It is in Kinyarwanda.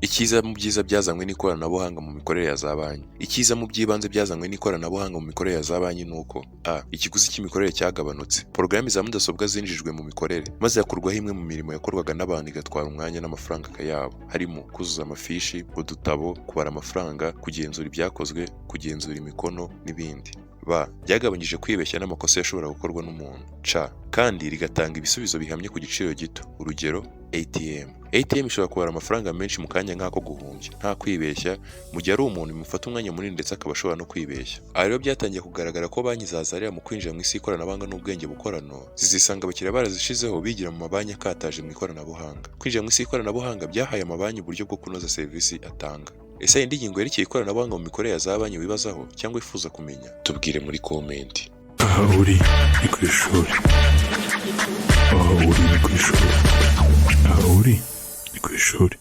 Icyiza mu byiza byazanywe n'ikoranabuhanga mu mikorere ya za banki. Icyiza mu by'ibanze byazanywe n'ikoranabuhanga mu mikorere ya za banki ni uko: a ikiguzi cy'imikorere cyagabanutse. Porogaramu za mudasobwa zinjijwe mu mikorere, maze hakurwaho imwe mu mirimo yakorwaga n'abantu igatwara umwanya n'amafaranga akayabo, harimo kuzuza amafishi, udutabo, kubara amafaranga, kugenzura ibyakozwe, kugenzura imikono n'ibindi. B byagabanyije kwibeshya n'amakosa yashobora gukorwa n'umuntu. C kandi rigatanga ibisubizo bihamye ku giciro gito. Urugero, ATM. ATM ishobora kubara amafaranga menshi mu kanya nk'ako guhumbya, nta kwibeshya, mu gihe ari umuntu bimufata umwanya munini ndetse akaba ashobora no kwibeshya. Aha rero byatangiye kugaragara ko banki zazarira mu kwinjira mu isi y'ikoranabuhanga n'ubwenge bukorano, zizisanga abakiriya barazishizeho bigira mu mabanki akataje mu ikoranabuhanga. Kwinjira mu isi y'ikoranabuhanga byahaye amabanki uburyo bwo kunoza serivisi atanga. Ese hari indi ngingo yerekeye ikoranabuhanga mu mikorere ya za banki wibazaho cyangwa wifuza kumenya? Tubwire muri comment. Aha uri ni ku ishuri. Aha uri ni ku ishuri. Aha uri ni ku ishuri.